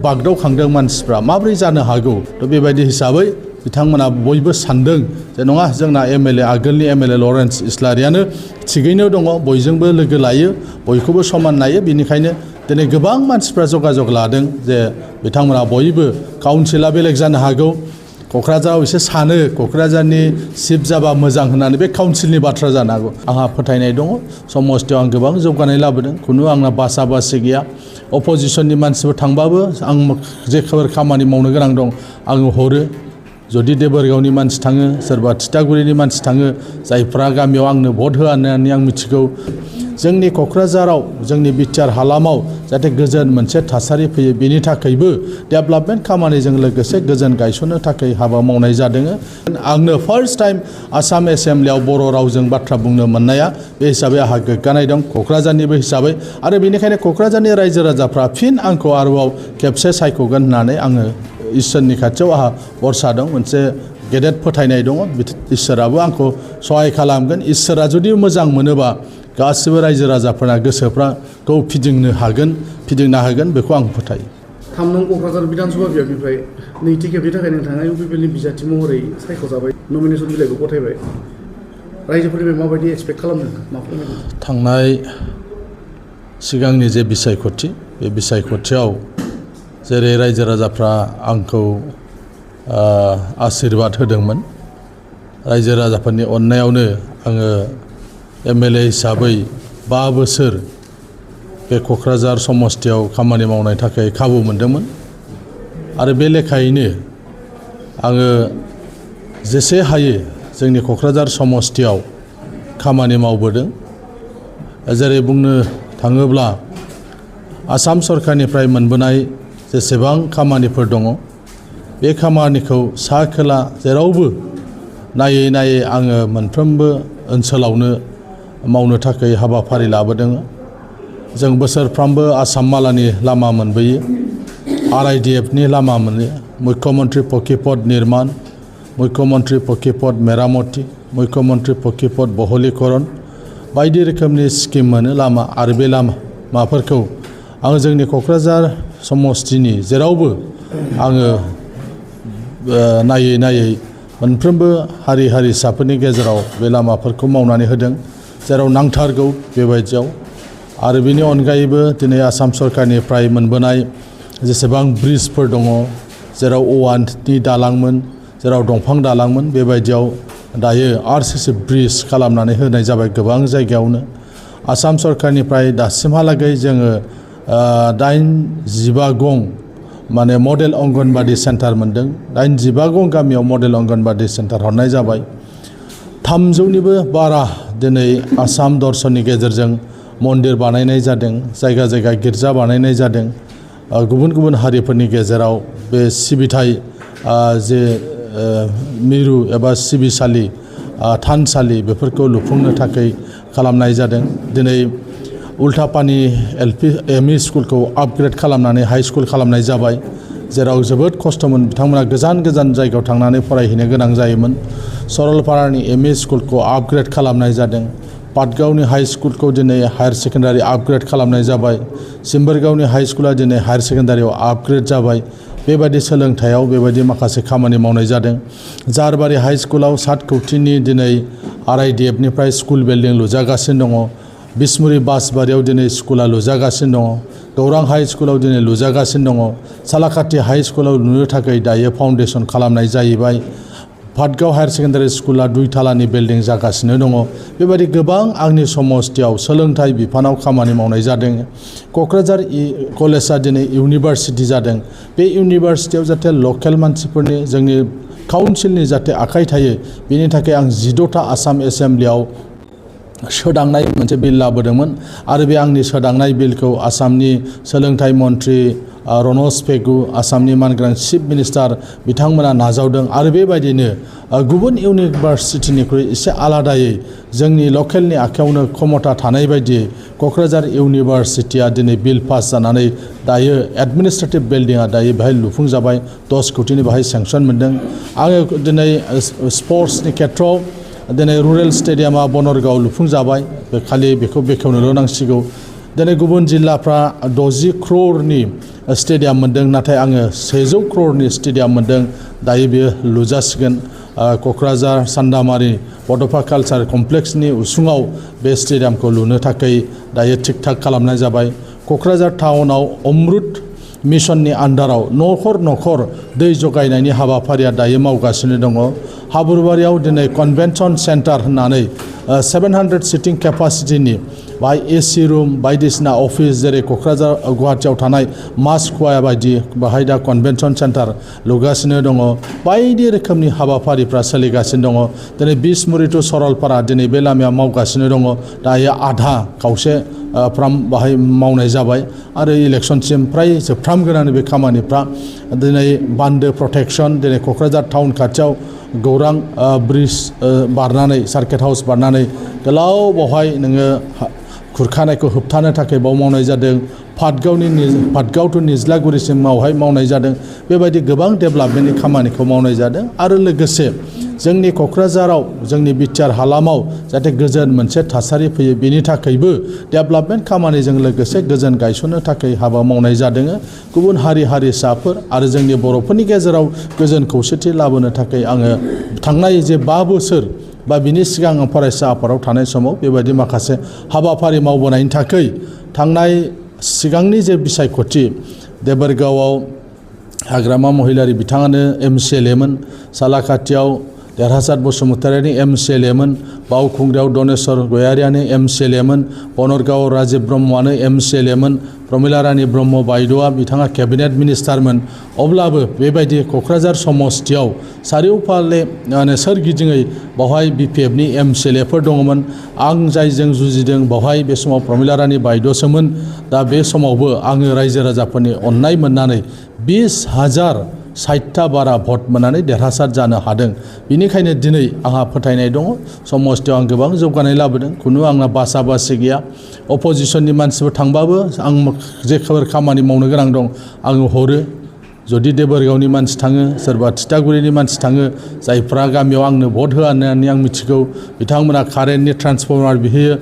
बागदावखांदों मानसिफ्रा माबोरै जानो हागौ थ' बेबायदि हिसाबै बिथांमोना बयबो सानदों जे नङा जोंना एमएलए आगोलनि एमएलए लरेन्स इस्लारियानो थिगैनो दङ बयजोंबो लोगो लायो बयखौबो समान नायो बिनिखायनो दिनै गोबां मानसिफ्रा जगाजग लादों जे बिथांमोना बयबो काउन्सिला बेलेग जानो हागौ क'क्राझाराव एसे सानो क'क्राझारनि सिफ जाबा मोजां होननानै बे काउन्सिलनि बाथ्रा जानो हागौ आंहा फोथायनाय दङ समस्थियाव आं गोबां जौगानाय लाबोदों खुनु आंना बासा बासि गैया अपोजिसननि मानसिफोर थांबाबो आं जेफोर खामानि मावनो गोनां दं आङो हरो जुदि देबोरगावनि मानसि थाङो सोरबा थिथागुरिनि मानसि थाङो जायफ्रा गामियाव आंनो भट होआ होननानै आं मिथिगौ जोंनि क'क्राझाराव जोंनि बिटिआर हालामाव जाहाथे गोजोन मोनसे थासारि फैयो बेनि थाखायबो डेभेलपमेन्ट खामानिजों लोगोसे गोजोन गायसननो थाखाय हाबा मावनाय जादों आंनो फार्स्ट टाइम आसाम एसेम्ब्लियाव बर' रावजों बाथ्रा बुंनो मोननाया बे हिसाबै आंहा गोग्गानाय दं क'क्राझारनिबो हिसाबै आरो बेनिखायनो क'क्राझारनि रायजो राजाफ्रा फिन आंखौ आरोबाव खेबसे सायख'गोन होननानै आङो इसोरनि खाथियाव आंहा भरसा दं मोनसे गेदेर फोथायनाय दङ इसोराबो आंखौ सहाय खालामगोन इसोरा जुदि मोजां मोनोबा गासिबो रायजो राजाफोरा गोसोफ्राखौ फिदिंनो हागोन बेखौ आं फोथायो 3 नं क'क्राझार विधानसभा बिभागनिफ्राय नैथि खेबनि थाखाय नोंथाङा UPPLनि बिजाथि महरै सायख'जाबाय नमिनेसन बिलाइखौ गथायबाय रायजोफोरनिफ्राय माबायदि एक्सपेक्ट खालामदों मा फोरमायदों थांनाय सिगांनि जे बिसायख'थि बे बिसायख'थियाव जेरै रायजो राजाफ्रा आंखौ आशीर्बाद होदोंमोन रायजो राजाफोरनि अननायावनो आङो एमएलए हिसाबै 5 बोसोर बे क'क्राझार समस्थियाव खामानि मावनो थाखाय खाबु मोनदोंमोन आरो बे लेखायैनो आङो जेसे हायो जोंनि क'क्राझार समस्थियाव खामानि मावबोदों जेरै बुंनो थाङोब्ला आसाम सरकारनिफ्राय मोनबोनाय जेसेबां खामानिफोर दङ बे खामानिखौ सा खोला जेरावबो नायै नायै आङो मोनफ्रोमबो ओनसोलावनो मावनो थाखाय हाबाफारि लाबोदों जों बोसोरफ्रामबो आसाम मालानि लामा मोनबोयो RIDFनि लामा मोनो मुख्यमन्त्री पक्किपथ निर्मान मुख्यमन्त्री पक्किपथ मेरामति मुख्यमन्त्री पक्किपथ बहलीकरन बायदि रोखोमनि स्किम मोनो लामा आरो बे लामाफोरखौ आं जोंनि क'क्राझार समस्थिनि जेरावबो आङो नायै नायै मोनफ्रोमबो हारि हारिसाफोरनि गेजेराव बे लामाफोरखौ मावनानै होदों जेराव नांथारगौ बेबायदियाव आरो बेनि अनगायैबो दिनै आसाम सरकारनिफ्राय मोनबोनाय जेसेबां ब्रिजफोर दङ जेराव औवानि दालांमोन जेराव दंफां दालांमोन बेबायदियाव दायो RCC ब्रिज खालामनानै होनाय जाबाय गोबां जायगायावनो आसाम सरकारनिफ्राय दासिमहालागै जोङो 85 गं माने मडेल अंगनबादि सेन्टार मोनदों 85 गं गामियाव मडेल अंगनबादि सेन्टार हरनाय जाबाय 300निबो बारा दिनै आसाम दर्शननि गेजेरजों मन्दिर बानायनाय जादों जायगा जायगा गिर्जा बानायनाय जादों गुबुन गुबुन हारिफोरनि गेजेराव बे सिबिथाय जे मिरु एबा सिबिसालि थानसालि बेफोरखौ लुफुंनो थाखाय खालामनाय जादों दिनै उल्टापानि एमइ स्कुलखौ आपग्रेड खालामनानै हाई स्कुल खालामनाय जाबाय जेराव जोबोद खस्थ'मोन बिथांमोना गोजान गोजान जायगायाव थांनानै फरायहैनो गोनां जायोमोन सरलपारानि एमइ स्कुलखौ आपग्रेड खालामनाय जादों पाटगावनि हाई स्कुलखौ दिनै हायार सेकेन्डारि आपग्रेड खालामनाय जाबाय सिम्बोरगावनि हाई स्कुला दिनै हायार सेकेन्डारियाव आपग्रेड जाबाय बेबायदि सोलोंथायाव बेबायदि माखासे खामानि मावनाय जादों जारबारि हाई स्कुलाव 7 कौटिनि दिनै RIDFनिफ्राय स्कुल बिल्डिं लुजागासिनो दङ बिसमुरि बासबारियाव दिनै स्कुला लुजागासिनो दङ गौरां हाई स्कुलाव दिनै लुजागासिनो दङ सालाकाथि हाई स्कुलाव लुनो थाखाय दायो फाउन्डेसन खालामनाय जाहैबाय पाटगाव हायार सेकेन्डारि स्कुला 2 थालानि बिल्डिं जागासिनो दङ बेबायदि गोबां आंनि समस्थियाव सोलोंथाइ बिफानाव खामानि मावनाय जादों क'क्राझार कलेजआ दिनै इउनिभारसिटि जादों बे इउनिभारसिटियाव जाहाथे लकेल मानसिफोरनि जोंनि काउन्सिलनि जाहाथे आखाइ थायो बेनि थाखाय आं 14था आसाम एसेम्ब्लियाव सोदांनाय मोनसे बिल लाबोदोंमोन आरो बे आंनि सोदांनाय बिलखौ आसामनि सोलोंथाइ मन्थ्रि रनज पेगु आसामनि मानगोनां चिफ मिनिस्टार बिथांमोना नाजावदों आरो बेबायदिनो गुबुन इउनिभारसिटिनिख्रुइ एसे आलादायै जोंनि लकेलनि आखायावनो क्षमता थानाय बायदियै क'क्राझार इउनिभारसिटिया दिनै बिल पास जानानै दायो एडमिनिस्ट्रेटिभ बिल्डिंआ दायो बेहाय लुफुंजाबाय 10 कौटिनि बेहाय सेंसन मोनदों आङो दिनै स्पर्ट्सनि खेथ्रआव दिनै रुरेल स्टेडियामा बनरगाव लुफुंजाबाय खालि बेखौ बेखेवनोल' नांसिगौ दिनै गुबुन जिल्लाफ्रा 60 crore स्टेडियाम मोन्दों नाथाय आङो 100 crore स्टेडियाम मोन्दों दायो बेयो लुजासिगोन क'क्राझार सान्दामारि बड'फा कालचार कमप्लेक्सनि उसुङाव बे स्टेडियामखौ लुनो थाखाय दायो थिक थाक खालामनाय जाबाय क'क्राझार टाउनाव अमृत मिशननि आन्डाराव न'खर न'खर दै जगायनायनि हाबाफारिया दायो मावगासिनो दङ हाब्रुबारियाव दिनै कन्भेन्सन सेन्टार होननानै 700 सिटिं केपासिटिनि बाय एसि रुम बायदिसिना अफिस जेरै क'क्राझार गुवाहाटियाव थानाय मास्क'या बायदि बाहाय दा कन्भेन्सन सेन्टार लुगासिनो दङ बायदि रोखोमनि हाबाफारिफ्रा सोलिगासिनो दङ दिनै बिसमुरि टु सरलपारा दिनै बे लामाया मावगासिनो दङ दायो आधा खावसे फ्राम बाहाय मावनाय जाबाय आरो इलेक्सनसिम फ्राय जोबफ्रामगोनानो बे खामानिफ्रा दिनै बान्दो प्रटेक्सन दिनै क'क्राझार टाउन खाथियाव गौरां ब्रिज बारनानै सार्किट हाउस बारनानै गोलाव बावहाय नोङो खुरखानायखौ होबथानो थाखाय बाव मावनाय जादों पाटगाव टु निज्लागुरिसिम मावनाय जादों बेबायदि गोबां डेभेलपमेन्टनि खामानिखौ मावनाय जादों आरो लोगोसे जोंनि क'क्राझाराव जोंनि बिटिआर हालामाव जाहाथे गोजोन मोनसे थासारि फैयो बेनि थाखायबो डेभेलपमेन्ट खामानिजों लोगोसे गोजोन गायसननो थाखाय हाबा मावनाय जादों गुबुन हारिसाफोर आरो जोंनि बर'फोरनि गेजेराव गोजोन खौसेथि लाबोनो थाखाय आङो थांनाय जे 5 बोसोर बा बिनि सिगां आं फरायसा आफादाव थानाय समाव बेबायदि माखासे हाबाफारि मावबोनायनि थाखाय थांनाय सिगांनि जे बिसायख'थि देबोरगावआव हाग्रामा महिलारि बिथाङानो MCLAमोन सालाकाथियाव देरहासार बसुमतारियानो MCLAमोन बावखुंग्रियाव दनेश्वर गयारियानो MCLAमोन बनरगाव राजिब ब्रह्मआनो MCLAमोन प्रमिला रानी ब्रह्म बायद'आ बिथाङा केबिनेट मिनिस्टारमोन अब्लाबो बेबायदि क'क्राझार समस्तियाव सारियौफाले सोरगिदिङै बावहाय BPFनि MCLAफोर दङमोन आं जायजों जुजिदों बावहाय बे समाव प्रमिला रानी बायद'सोमोन दा बे समावबो आङो रायजो राजाफोरनि अननाय मोननानै 20,060 बारा भट मोननानै देरहासार जानो हादों बिनिखायनो दिनै आंहा फोथायनाय दङ समस्तियाव आं गोबां जौगानाय लाबोदों खुनु आंना बासा बासि गैया अपोजिशननि मानसिफोर थांबाबो आं जेफोर खामानि मावनो गोनां दं आङो हरो जुदि देबोरगावनि मानसि थाङो सोरबा थिथागुरिनि मानसि थाङो जायफ्रा गामियाव आंनो भट होआ होननानै आं मिथिगौ बिथांमोना कारेन्टनि ट्रान्सफर्मार बिहैयो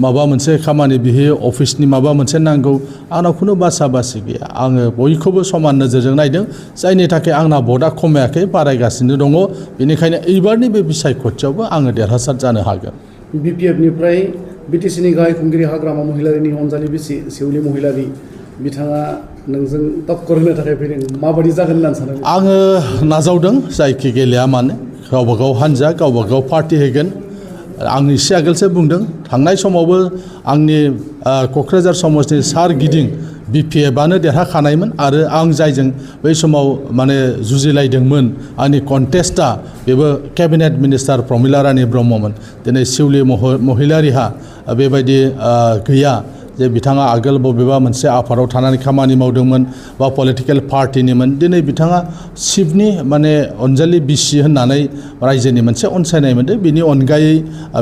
माबा मोनसे खामानि बिहैयो अफिसनि माबा मोनसे नांगौ आंनाव खुनु बासा बासि गैया आङो बयखौबो समान नोजोरजों नायदों जायनि थाखाय आंना भटआ खमायाखै बारायगासिनो दङ बेनिखायनो एबारनि बे बिसायख'थियावबो आङो देरहासार जानो हागोन BPFनिफ्राय BTCनि गाहाय खुंगिरि हाग्रामा महिलारिनि अनजालि बिसि सेउलि महिलारि बिथाङा नोंजों टक्कर होनो थाखाय फैदों माबायदि जागोन होननानै सानो आङो नाजावदों जायखि गेलेया मानो गावबागाव हानजा गावबागाव पार्टि होगोन आं एसे आगोलसो बुंदों थांनाय समावबो आंनि क'क्राझार समस्तिनि सारगिदिं BPFआनो देरहाखानायमोन आरो आं जायजों बै समाव माने जुजिलायदोंमोन आंनि कन्टेस्टआ बेबो केबिनेट मिनिस्टार प्रमिला रानी ब्रह्ममोन दिनै सेउलि महिलारिहा बेबायदि गैया जे बिथाङा आगोल बबेबा मोनसे आफादाव थानानै खामानि मावदोंमोन बा पलिटिकेल पार्टिनिमोन दिनै बिथाङा चिफनि माने अनजालि बिसि होननानै रायजोनि मोनसे अनसायनाय मोनदों बिनि अनगायै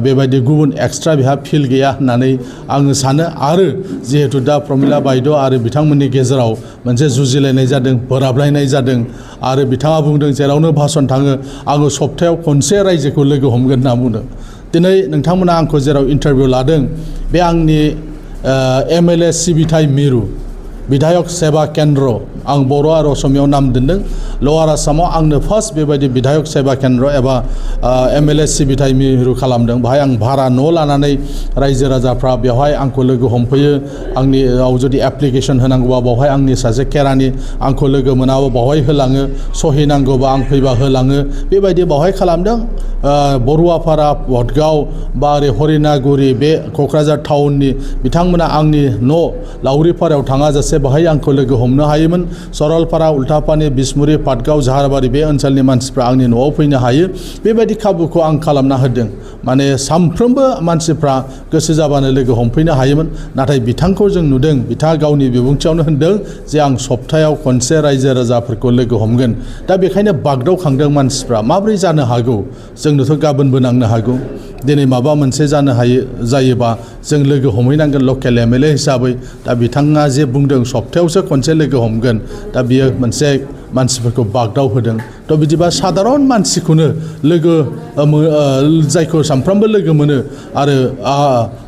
बेबायदि गुबुन एक्सट्रा बेहा फिल गैया होननानै आङो सानो आरो जिहेतु दा प्रमिला बायद' आरो बिथांमोननि गेजेराव मोनसे जुजिलायनाय जादों बोराबलायनाय जादों आरो बिथाङा बुंदों जेरावनो भाषण थाङो आङो सप्तायाव खनसे रायजोखौ लोगो हमगोन होनना बुंदों दिनै नोंथांमोना आंखौ जेराव इन्टारभिउ लादों बे आंनि MLA सिबिथाय मिरु बिधायक सेवा केन्द्र आं बर' आरो असमियाव नाम दोनदों लवार आसामाव आंनो फार्स्ट बेबायदि बिधायक सेवा केन्द्र एबा MLA सिबिथाय मिरु खालामदों बेहाय आं भारा न' लानानै रायजो राजाफ्रा बेवहाय आंखौ लोगो हमफैयो आंनियाव जुदि एप्लिकेसन होनांगौबा बेवहाय आंनि सासे केरानि आंखौ लोगो मोनाबा बेवहाय होलाङो सहि नांगौबा आं फैबा होलाङो बेबायदि बेवहाय खालामदों बरुवापारा भटगाव बा ओरै हरिनागुरि बे क'क्राझार टाउननि बिथांमोना आंनि न' लावरिपारायाव थाङाजासे बेहाय आंखौ लोगो हमनो हायोमोन सरलपारा उल्टापानि बिसमुरि पाटगाव झाहारबारि बे ओनसोलनि मानसिफ्रा आंनि न'आव फैनो हायो बेबायदि खाबुखौ आं खालामना होदों माने सामफ्रोमबो मानसिफ्रा गोसो जाबानो लोगो हमफैनो हायोमोन नाथाय बिथांखौ जों नुदों बिथाङा गावनि बिबुंथियावनो होनदों जे आं सप्तायाव खनसे रायजो राजाफोरखौ लोगो हमगोन दा बेखायनो बागदावखांदों मानसिफ्रा माब्रै जानो हागौ जोंनोथ' गाबोनबो नांनो हागौ दिनै माबा मोनसे जानो हायो जायोबा जों लोगो हमहैनांगोन लकेल MLA हिसाबै दा बिथाङा जे बुंदों सप्तायावसो खनसे लोगो हमगोन दा बियो मोनसे मानसिफोरखौ बागदाव होदों थ' बिदिबा साधारन मानसिखौनो लोगो जायखौ सानफ्रामबो लोगो मोनो आरो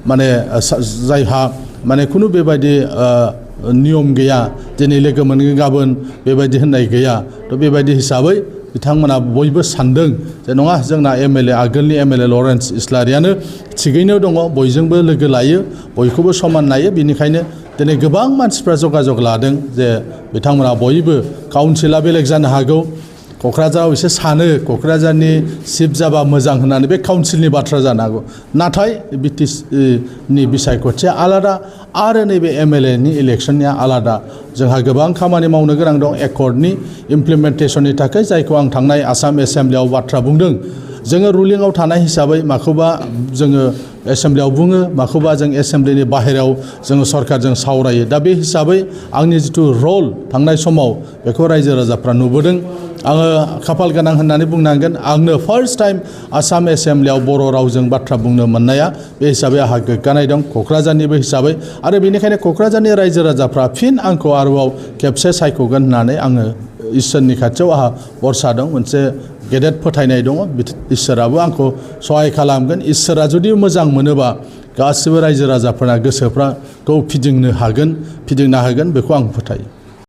माने जायहा माने खुनु बेबायदि नियम गैया दिनै लोगो मोनगोन गाबोन बेबायदि होननाय गैया थ' बेबायदि हिसाबै बिथांमोना बयबो सानदों जे नङा जोंना एमएलए आगोलनि एमएलए लरेन्स इस्लारियानो थिगैनो दङ बयजोंबो लोगो लायो बयखौबो समान नायो बिनिखायनो दिनै गोबां मानसिफ्रा जगाजग लादों जे बिथांमोना बयबो काउन्सिला बेलेग जानो हागौ क'क्राझाराव एसे सानो क'क्राझारनि सिफ जाबा मोजां होननानै बे काउन्सिलनि बाथ्रा जानो हागौ नाथाय बिटिसिनि बिसायख'थिया आलादा आरो नैबे एमएलएनि इलेक्सननिया आलादा जोंहा गोबां खामानि मावनो गोनां दं एकर्डनि इमप्लिमेन्टेसननि थाखाय जायखौ आं थांनाय आसाम एसेम्ब्लियाव बाथ्रा बुंदों जोङो रुलिंआव थानाय हिसाबै माखौबा जोङो एसेम्ब्लियाव बुङो माखौबा जों एसेम्ब्लिनि बाहेरायाव जोङो सरकारजों सावरायो दा बे हिसाबै आंनि जिथु रल थांनाय समाव बेखौ रायजो राजाफ्रा नुबोदों आङो खाफाल गोनां होननानै बुंनांगोन आंनो फार्स्ट टाइम आसाम एसेम्ब्लियाव बर' रावजों बाथ्रा बुंनो मोननाया बे हिसाबै आंहा गोग्गानाय दं क'क्राझारनिबो हिसाबै आरो बेनिखायनो क'क्राझारनि रायजो राजाफ्रा फिन आंखौ आरोबाव खेबसे सायख'गोन होननानै आङो इसोरनि खाथियाव आंहा भरसा दं मोनसे गेदेर फोथायनाय दङ इसोराबो आंखौ सहाय खालामगोन इसोरा जुदि मोजां मोनोबा गासिबो रायजो राजाफोरना गोसोफ्राखौ फिदिंनो होगोन बेखौ आं फोथायो